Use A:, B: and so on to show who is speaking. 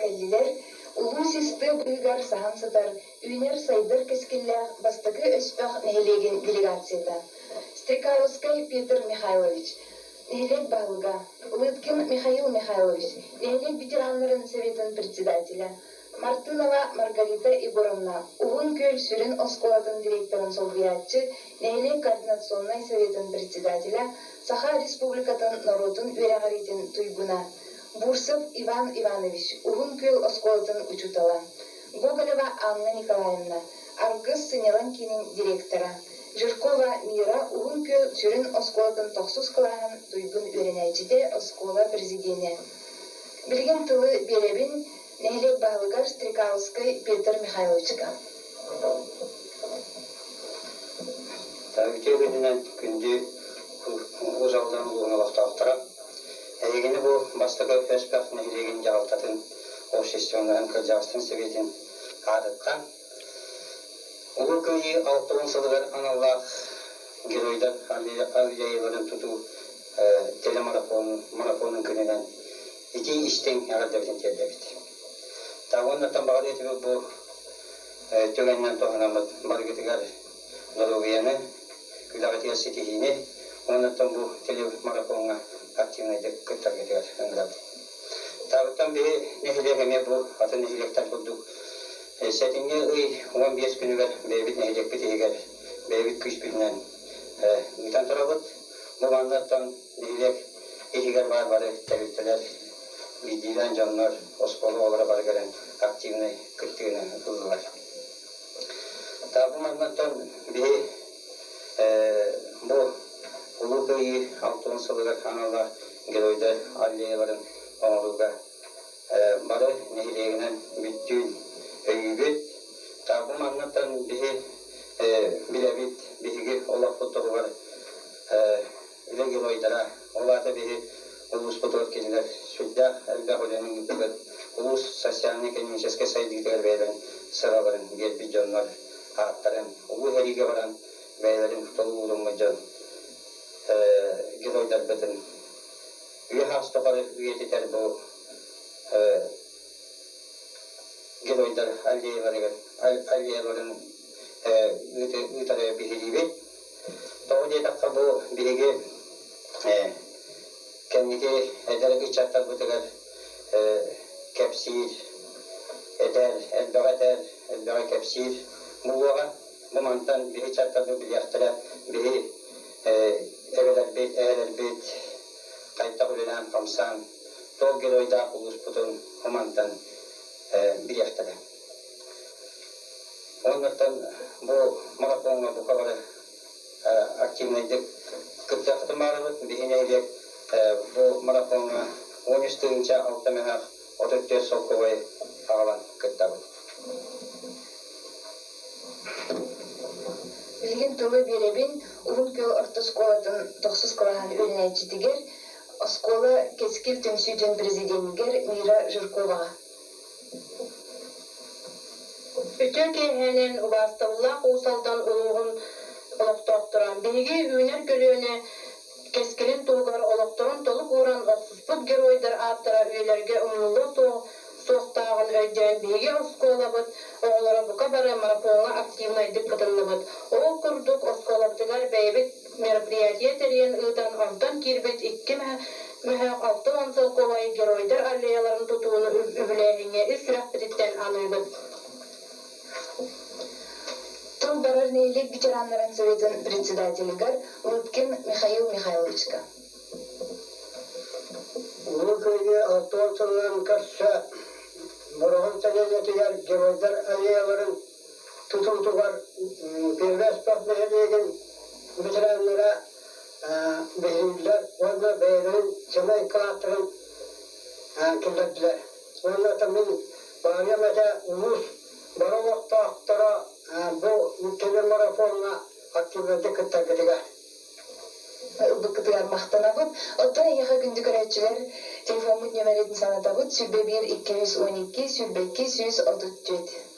A: кэллилэр улуу сис тыа быыһыгар саһан сытар, үүнэр-сайдар кэскиллээх Бастакы Өспөх нэһилиэгин делегацията. Стрекаловскай Петр Михайлович, нэһилиэк баһылыга, Лыткин Михаил Михайлович, нэһилиэк ветераннарын советын председателэ, Мартынова Маргарита Егоровна, Уһун Күөл сүрүн оскуолатын директорын солбуйааччы, нэһилиэк координационнай советын председателэ, Саха Республикатын норуотун үөрэҕириитин туйгуна, Бурцев Иван Иванович, Уһун Күөл оскуолатын учуутала, Гоголева Анна Николаевна, Аргыс сынньалаҥ киинин директора, Жиркова Мира Уһун Күөл сүрүн оскуолатын тохсус кылааһын туйгун үөрэнээччитэ, оскуола президенэ. Билигин тылы биэрэбин нэһилиэк баһылыгар Стрекаловскай Петр Михайловичка.
B: Үтүө күнүнэн күндү Уус Алдан улууһун олохтоохторо! Эһигини бу бастакы Өспөх нэһилиэгин дьаһалтатын общественноһын кырдьаҕастарын сэбиэтин аатыттан Улуу Кыайыы 60 сылыгар аналлаах Геройдар аллеяларын тутуу телемарафонун күнүнэн итии истиҥ эҕэрдэбитин тиэрдэбит. Уоннаттан баҕар этибит бу түгэнинэн туһанаммыт барыгытыгар доруобуйаны, үлэҕитигэр ситиһиини уоннаттан бу телемарафоҥҥа активнайдык кыттаргытыгар ыҥырабыт. Таабыттан биһи нэһилиэк эмиэ бу атын нэһилиэктэр курдук сэтинньи ый 15 күнүгэр бэйэбит нэһилиэкпит иһигэр бэйэбит күүспүтүнэн ыытан турабыт. Бу маннаттан нэһилиэк иһигэр баар бары тэрилтэлэр, биирдиилээн дьоннор, оскуола оҕолоро бары кэлэн активнай кыттыыны ыллылар. Бу маннаттан биһи бу Улуу Кыайыы 60 сылыгар аналлаах Геройдар аллеяларын оҥорууга бары нэһилиэгинэн бүттүүн өйүүбүт. Бу маннаттан биһи билэбит, биһиги олохпут туһугар үлэ геройдара, ол аата биһи улууспутугар кинилэр сүрдээх элбэх үлэни ыыппыт, улуус социальнай-экономическай сайдыытыгар бэйэлэрин сыраларын биэрбит дьоннор ааттарын улуу сэриигэ баран бэйэлэрин толук ууруммут дьон геройдарбытын үйэ саас тухары үйэтитэр бу геройдар аллеяларыгар аллеяларын ыытары биһириибит. Тоҕо диэтэххэ бу биһиги кэнники эдэр ыччаттарбытыгар кэпсиир, этэр, элбэҕи этэр, элбэҕи кэпсиир буолуоҕа. Бу мантан биһи ыччаттарбыт билиэхтэрэ, биһи эбэлэрбит, эһэлэрбит хайдах үлэлээн-хамсаан туох геройдаах улууспутун бу мантан билиэхтэрэ. Уоннаттан бу марафоҥҥа бука бары активнайдык кыттыаххытын баарыбыт. Биһи нэһилиэк бу марафоҥҥа 13 006 мөһөөх 34 солкуобай аҕалан кыттабыт.
A: Билигин тылы биэрэбин Уһун Күөл орто оскуолатын тохсус кылааһын үөрэнээччитигэр, оскуола Кэскил түмсүүтүн президенигэр Мира Жирковаҕа.
C: Үтүө киэһэнэн убаастабыллаах Уус Алдан улууһун олохтоохторо, биһиги үүнэр көлүөнэ кэскилин туһугар олохторун толук ууран охсуспут геройдар ааттара үйэлэргэ умнуллуо суохтааҕын өйдөөн биһиги оскуолабыт оҕолоро бука бары марафоҥҥа активнайдык кытынныбыт. Ол курдук оскуолабытыгар бэйэбит мероприятие тэрийэн ыытан онтон киирбит икки мөһөөх 60 солкуобай Геройдар аллеяларын тутууну үбүлээһиҥҥэ ис сүрэхпититтэн аныыбыт.
A: Тыл барар нэһилиэк ветераннарын советын председателигэр Лыткин Михаил Михайловичка.
D: Улуу Кыайыы 60 сылынан көрсө Бороҕон сэлиэнньэтигэр Геройдар аллеяларын тутуутугар Первый Өспөх нэһилиэгин ветераннара биһирииллэр уонна бэйэлэрин сэмэй кылааттарын киллэрдилэр. Уонна мин баарыйам этэ улуус бары олохтоохторо бу телемарафоҥҥа активнайдык кыттаргытыгар.
A: Ылбыккытыгар махтанабыт. Оттон эһиэхэ күндү көрөөччүлэр телефоммут нүөмэрин санатабыт 101 212 22 134.